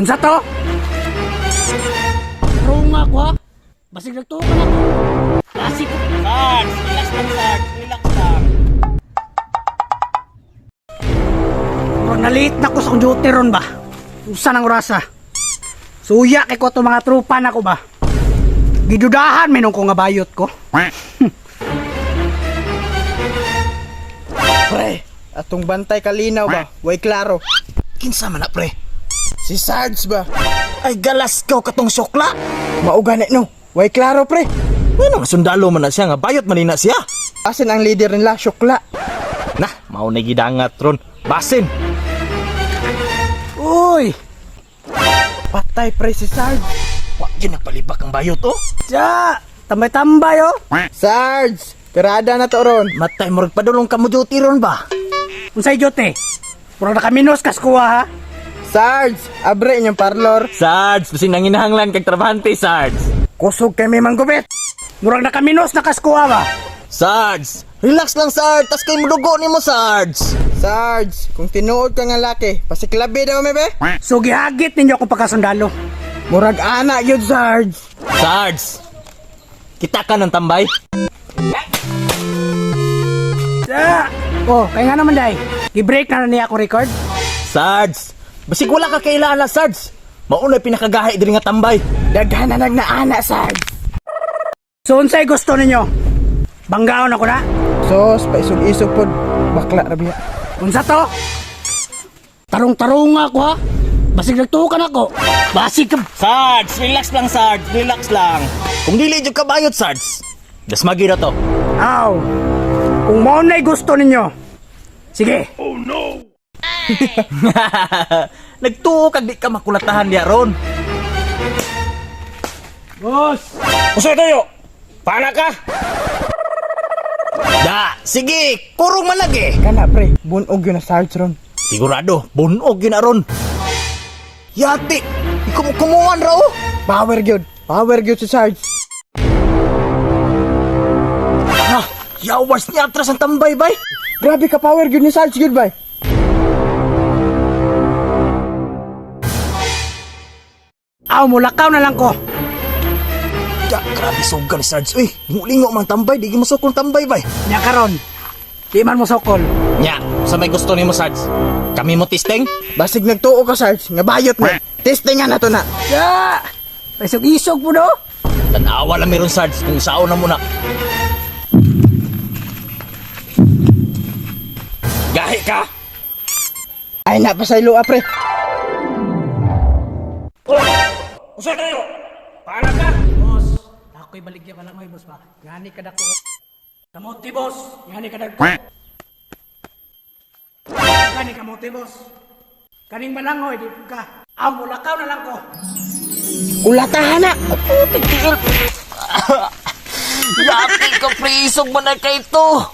Unsa to? Tarunga ko ha. Basig nagtuo ka na ko. Basig ka. Sarge, relax lang Sarge, relax lang. Murag nalit na ko sa akong duty ron ba? Usa nang orasa. Suya kay ko to mga trupa na ko ba? Gidudahan minong ko nga bayot ko. Pre, atong bantay kalinaw ba? Way klaro. Kinsa man na pre? Si Sarge ba? Ay galas ko katong sukla. Mao gani no. Way klaro pre. Ngano nga sundalo man na siya nga bayot man ni na siya. Asin ang leader nila, syukla. Nah, mao na gidangat ron. Basin. Uy! Patay pre si Sarge. Wa gyud nagpalibak ang bayot oh. Siya! Tambay-tambay oh! Sarge, tirada na to ron. Matay murag padulong ka mo duty ron ba? Unsay duty? Murag nakaminos kas kuha ha? Sarge, abre inyong parlor. Sarge, basin nanginahanglan kag trabahante Sarge. Kusog kay may manggubit. Murag nakaminos na kas kuha ba? Sarge, relax lang Sarge, tas kay mudugo nimo Sarge. Sarge, kung tinuod ka nga laki, pasiklabi daw me be. So gihagit ninyo akong pagkasundalo. Murag ana yun, Sarge. Sarge. Kita ka ng tambay. Siya! Oh, kaya nga naman day. Gi-break na na niya ako record. Sarge, basig wala ka kailangan na Sarge. Mauna pinakagahi diri nga tambay. Daghan na nagnaana, Sarge. So unsay gusto ninyo? Banggaon ako na? Sos, paisog-isog pod. Bakla ra biya. Unsa to? Tarong-tarong ako ha? Basig nagtuo ka na ako. Basig ka. Sarge, relax lang Sarge, relax lang. Kung dili jud ka bayot Sarge, dasmagi na to. Aw. Kung mao na'y gusto ninyo. Sige. Nagtuo kag di ka makulatahan diya ron. Boss! Usa tayo. Pana ka? Da, sige, kurong man lagi. Kana pre, bunog yun na Sarge ron. Sigurado, bunog yun na ron. Yati, ikumukumuan ra oh. Power gyud. Power gyud si Sarge. Ah, yawas niya atras ang tambay bay. Grabe ka power gyud ni Sarge gyud bay. Aw, mulakaw na lang ko. Da, grabe sugal ni Sarge. Uy, lingo man tambay, di masukol tambay bay. Nya karon. Di man mo sokol. Nya, sa may gusto nimo Sarge. Kami mo testing? Basig nagtuo ka Sarge, nga bayot mo. Testingan na to na. Ya! Isog-isog po no? Tanawa lang meron Sarge kung sao na muna. Gahi ka? Ay na pasaylo ah, pre. Usa tayo. Para ka. Boss, ako'y baligya pa lang may boss ba? Gani ka dako. Kamote boss, gani ka dako. Gani kamote boss. Kaning malangoy di ka. Aw, mulakaw na lang ko. Ulatahan na. Putik tiil. Yati ka pre, isog man na kay to.